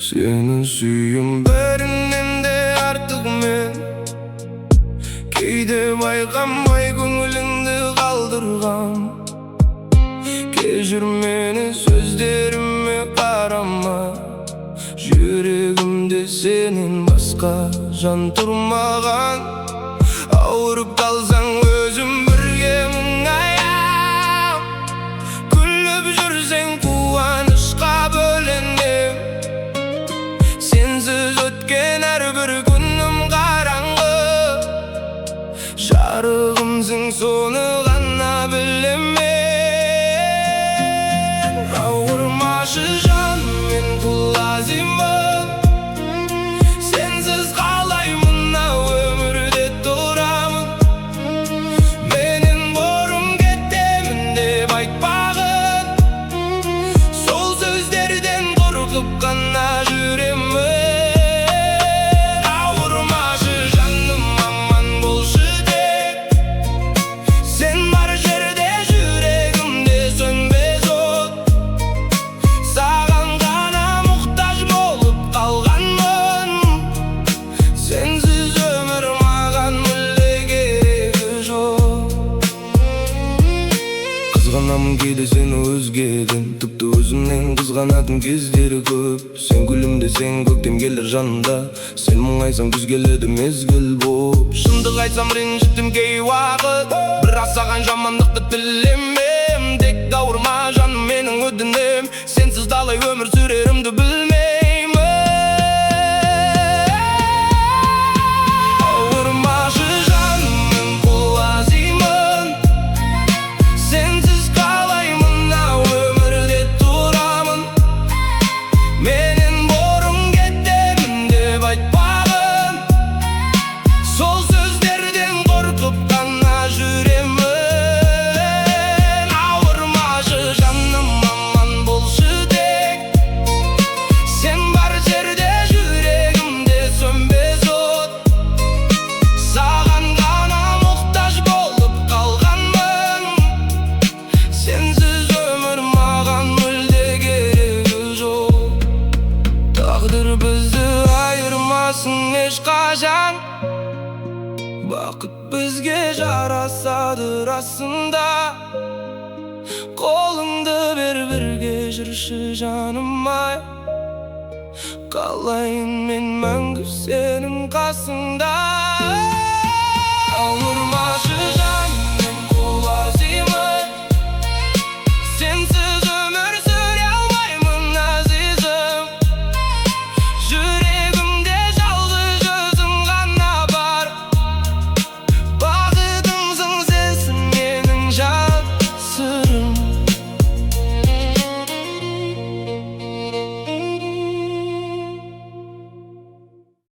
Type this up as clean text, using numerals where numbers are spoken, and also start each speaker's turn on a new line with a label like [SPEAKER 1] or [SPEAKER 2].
[SPEAKER 1] Сені сүйем бәрінен де артық мен. Кейде байқамай көңіліңді қалдырғам. Кешір мені, сөздеріме қарама. Жүрегімде сенен басқа жан тұрмаған. Ауырып қалсаң, өзім бірге мұңаям. Күліп жүрсең, қуанышқа бөленем. Сенсіз өткен әрбір күнім қараңғы. Жарығымсың, соны ғана білемін. Ауырмашы, жаным, мен құлазимын. Сенсіз қалай мына өмірде тұрамын? Менен бұрын кетемін деп айтпағын. Сол сөздерден қорқып қана жүремін. Ауырмашы, жаным, аман болшы тек. Сен бар жерде жүрегімде сөнбес от. Саған ғана мұқтаж болып қалғанмын. Сенсіз өмір маған мүлде керегі жоқ. Қызғанамын кейде сені өзгеден. Тіпті өзімнен қызғанатын кездері көп. Сен күлімдесең, көктем келер жанымда. Сен мұңайсаң, күз келеді мезгіл боп. Шындық айтсам, ренжіттім кей уақыт. Бірақ саған жамандықты тілемем. Тек ауырма, жаным, менің өтінем. Сенсіз қалай өмір сүрерімді білмеймін. Ауырмашы, жаным, мен құлазимын. Сенсіз қалай мына өмірде тұрамын? Менен бұрын кетемін деп айтпағын. Сол сөздерден қорқып қана жүремін. Ауырмашы, жаным, аман болшы тек. Сен бар жерде жүрегімде сөнбес от. Саған ғана мұқтаж болып қалғанмын. Сенсіз өмір маған мүлде керегі жоқ. Тағдыр бізді айырмасын ешқашан. Бақыт бізге жарасады расында. Қолыңды бер, бірге жүрші, жаным ай. Қалайын мен мәңгі сенің қасыңда.